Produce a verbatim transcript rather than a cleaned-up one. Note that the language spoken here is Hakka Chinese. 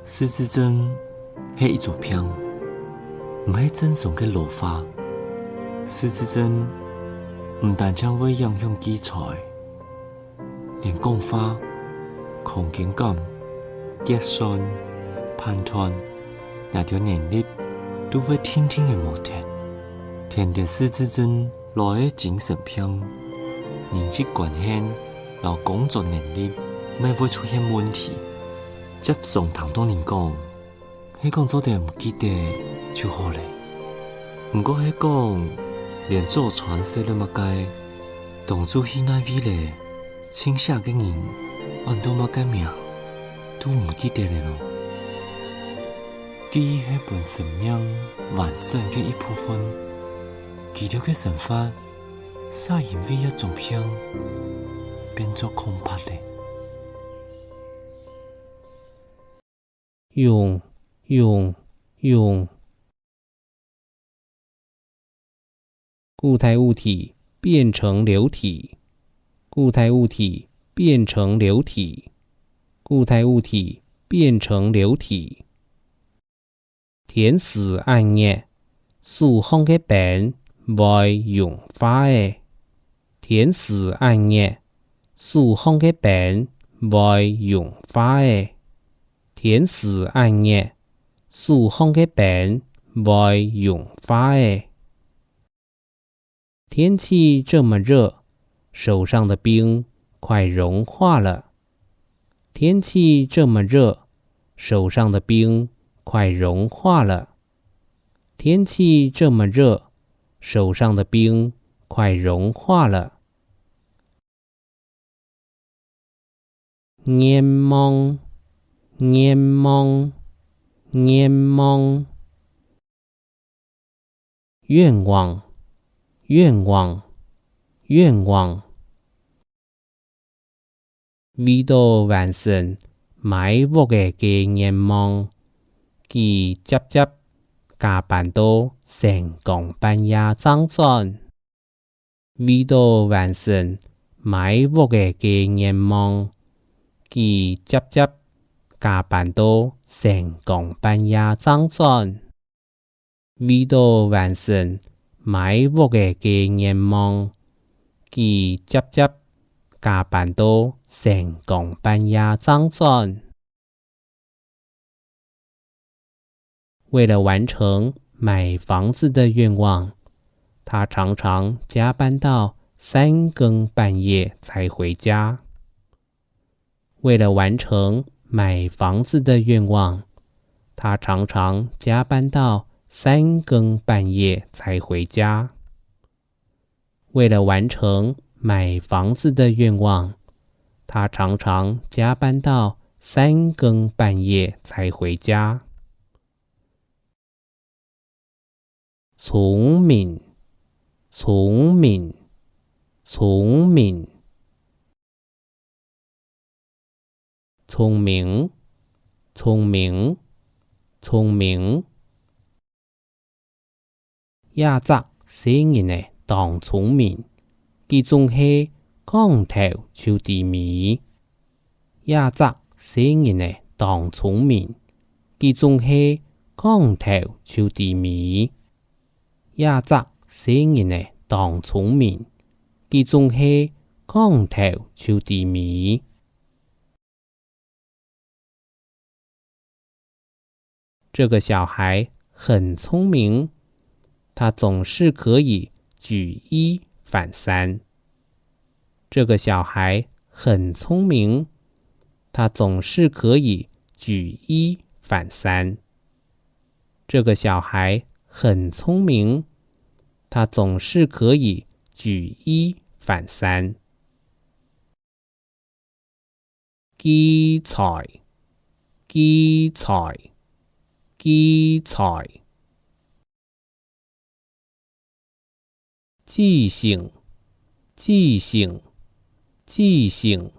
失智症係一種病，毋係正常个老化。失智症毋單淨會影響記載，連講話、空間感、結算、判斷，這兜能力都會定定仔無忒。添著失智症來个精神病，人際關係摎工作能力乜會出現問題。輒常聽著人講，係講做得毋記得就好咧。毋過係講，連早餐食了麼个，當晝去哪位咧，親惜个人安到麼个名，都毋記得咧咯。記憶係分生命完整个一部分，佢兜个生活，嗄因為這種病，變做空白咧。 溶，溶，溶。固態物體變成流體，固態物體變成流體，固態物體變成流體。天時恁熱，手項个冰會融化仔。天時恁熱，手項个冰會融化仔。 天時恁熱，手項个冰會融化仔。天氣這麼熱，手上的冰快融化了。天氣這麼熱，手上的冰快融化了。天氣這麼熱，手上的冰快融化了。 願望，願望，願望。願望，願望，願望。為著完成買屋仔个願望，佢輒輒加班到三更半夜正轉。 為著完成買屋仔个願望，佢輒輒加班到三更半夜正轉。為著完成買屋仔个願望，佢輒輒加班到三更半夜正轉。 為了完成買房子的願望，他常常加班到三更半夜才回家。為了完成買房子的願望，他常常加班到三更半夜才回家。 為了完成買房子的願望，他常常加班到三更半夜才回家。聰明，聰明，聰明。 聰明，聰明，聰明。這隻細人仔當聰明，佢總係講頭就知尾。這隻細人仔當聰明，佢總係講頭就知尾。 這隻細人仔當聰明，佢總係講頭就知尾。這個小孩很聰明，他總是可以舉一反三。這個小孩很聰明，他總是可以舉一反三。 這個小孩很聰明，他總是可以舉一反三。記載，記載，記載。 記性，記性，記性。